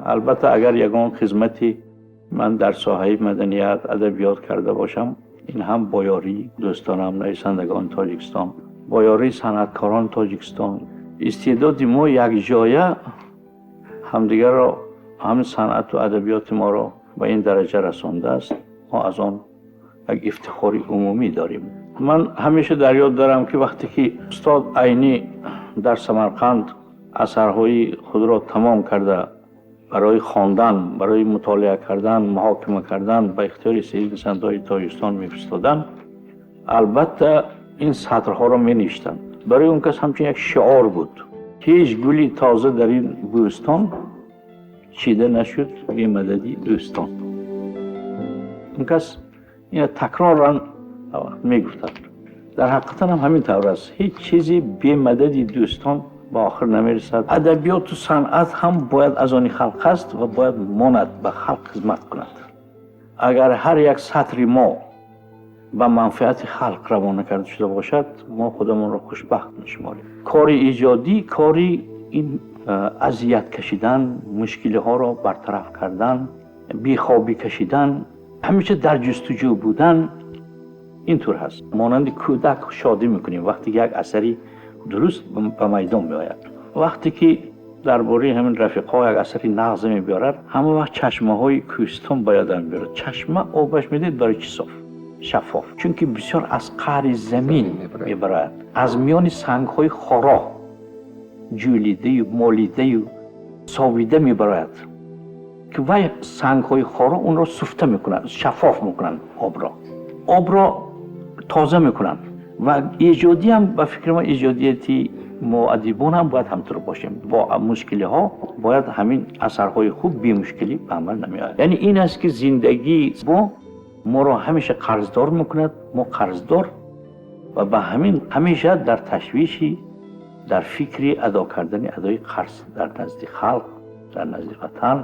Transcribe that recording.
Албатта, агар ягон хизмати ман дар соҳаи маданият, адабиёт карда бошам, ин ҳам бо ёрии дӯстонам, нависандагони Тоҷикистон, бо ёрии санъаткорони Тоҷикистон. Истеъдоди мо якҷоя ҳамдигарро, ҳамин санъату адабиёти моро ба ин дараҷа расондааст. Мо аз он як ифтихори умумӣ дорем. Ман ҳамеша дар ёд дорам, ки вақте ки устод Айнӣ дар Самарқанд асарҳои худро тамом карда, барои хондан, барои мутолиа кардан, муҳокима кардан ба ихтиёри нависандаҳои Тоҷикистон мефиристоданд, албатта, ин сатрҳоро менавиштанд. Барои он кас ҳамчун як шиор буд: «Ҳеҷ гули тоза дар ин бӯстон чида нашуд бемадади дӯстон». Он кас ина такроран мегуфтанд. Дар ҳақиқатан ҳам ҳамин тавр аст: ҳеҷ чизе бемадади дӯстон ба охир намерасад. Адабиёту санъат ҳам бояд аз они халқ аст ва бояд монад, ба халқ хизмат кунад. Агар ҳар як сатри мо ба манфиати халқ равона карда шуда бошад, мо худамонро хушбахт мешуморем. Кори эҷодӣ, кори ин азият кашидан, мушкилиҳоро бартараф кардан, бехобӣ кашидан, ҳамеша дар ҷустуҷӯ будан, ин тур ҳаст. Монанди кӯдак шодӣ мекунем, вақте ки як асари дуруст ба майдон меояд. Вақте ки дар бораи ҳамин рафиқҳо як асари нағз мебиёрад, ҳама вақт чашмаҳои кӯҳистон ба ёдам меорад. Чашма обаш, медонед, барои чӣ соф, шаффоф? Чунки бисёр аз қаъри замин мебарояд, аз миёни сангҳои хоро ҷӯлидаю молидаю совида мебарояд, ки вай сангҳои хоро онро суфта мекунанд, шаффоф мекунанд обро, обро тоза мекунанд. Ва эҷодиам, ба фикри ман, эҷодияти мо адибон ҳам бояд ҳамтур бошем. Бо мушкилиҳо бояд ҳамин асарҳои хуб бемушкилӣ ба амал намеояд. Яъне ин аст, ки зиндагии мо моро ҳамеша қарздор мекунад. Мо қарздор ва ба ҳамин ҳамеша дар ташвиши, дар фикри адо кардани адои қарз дар назди халқ, дар назди ватан.